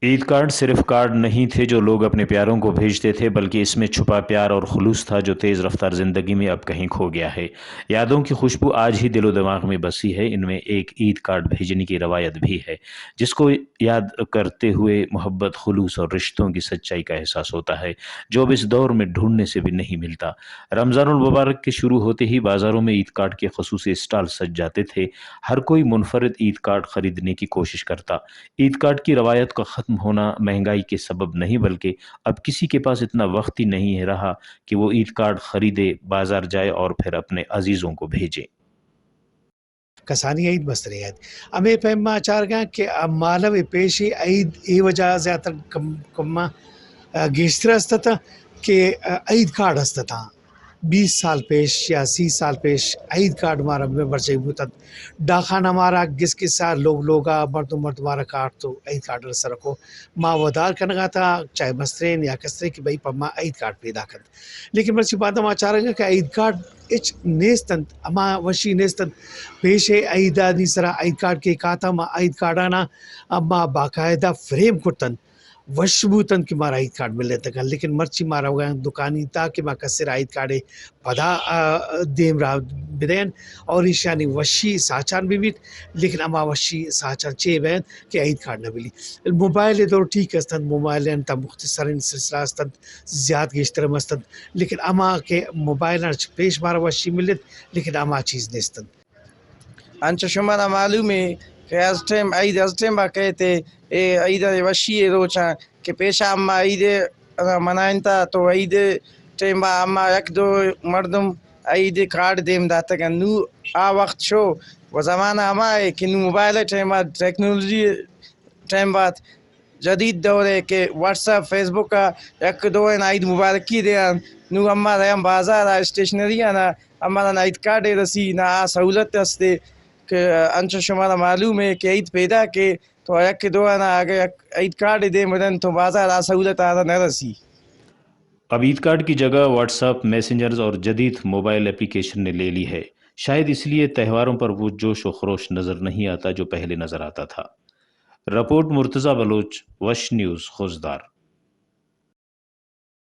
عید کارڈ صرف کارڈ نہیں تھے جو لوگ اپنے پیاروں کو भेजते थे, बल्कि इसमें छुपा प्यार और खुलूस था जो तेज रफ्तार जिंदगी में अब कहीं खो गया है. यादों की खुशबू आज ही दिलो दिमाग में बसी है. इनमें एक ईद कार्ड भेजने की रवायत भी है, जिसको याद करते हुए मोहब्बत, खुलूस और रिश्तों की सच्चाई का एहसास होता है, जो अब इस दौर में ढूंढने से भी नहीं मिलता. रमजानुल मुबारक के शुरू होते ही बाजारों में ईद कार्ड के खसूसी स्टॉल सज जाते थे. हर कोई मुनफरिद ईद कार्ड खरीदने की कोशिश करता. ईद कार्ड की रवायत का खत्म होना महंगाई के सबब नहीं, बल्कि अब किसी के पास इतना वक्त ही नहीं रहा कि वो ईद कार्ड खरीदे, बाजार जाए और फिर अपने अजीजों को भेजे. کسانی عید مستریں عید. ہمے پیم ما چارگاں کہ مالو پیشی عید اے وجہ زیاتر کم، کما، آ، گیشتر است اتاں کہ، آ، عید کارڈ است اتاں. بیست سال پیش یا سی سال پیش عید کارڈ مارا بے مرچی بوتنت. ڈاکخانہ مارا گس گسا لوگ لوگا مردم مردم مارا کارڈ تو عید کارڈ سر کو ما ودار کنگا تا چاہے مسترین یا کسترین کہ بھئی پما عید کارڈ پیدا کنت. لیکن مرچی باندا ما چارگا کہ عید کارڈ ہچ نیست انت، ہما وشی نیست انت. پیش ء عیدانی سرا عید کارڈ کہ کاتا ما عید کارڈانا ما باقاعدہ فریم کرتنت، وش بوتنت کہ مارا عید کارڈ ملتگ انت. لیکن مرچی ما روگا دکانی تا کہ ما کسرا عید کارڈ پدا، آ، دیم را بدین اور ایشانی وشی ساچان بہ بیت، لیکن ہما وشی ساچان چے بین کہ عید کارڈ نہ بلی. موبائل دور ٹھیک است انت، موبائل انت مختصرین سلسلہ است انت، زیات گیشتر ہم است انت، لیکن ہما کہ موبائل ء چہ پیش مارا وشی ملت، لیکن ہما چیز نیست انت. انچو شمارا معلوم ہے کہ is team Eid is team با کہتے اے عید وشی روچاں کہ پیشا اما عید منائنتا تو عید ٹیم با اما یک دو مردم عید کارڈ دیم داتگ انت. نو آ وقت شو و زمانہ ہما ہے کہ نو موبائل ٹیم با ٹیکنالوجی ٹیم بات جدید دور ہے کہ واٹس ایپ، فیس بک ء یک دو ء عید مبارکی دیان. نو اما دیان بازار ء اسٹیشنری ء نا اما نن عید کارڈ ء رسی نا آ سہولت ہستے کہ انچو شمارا معلوم ہے کہ عید پیدا کہ تو یک دو ء نا اگہ یک عید کارڈ دے مدن تو بازار آ سہولت آ نہ رسی. اب ईद कार्ड की जगह WhatsApp, मैसेंजर्स और जदीद मोबाइल एप्लीकेशन ने ले ली है. शायद इसलिए त्योहारों पर वो जोश व खरोश नजर नहीं आता जो पहले नजर आता था. رپورٹ مرتضی بلوچ، وش نیوز، خضدار.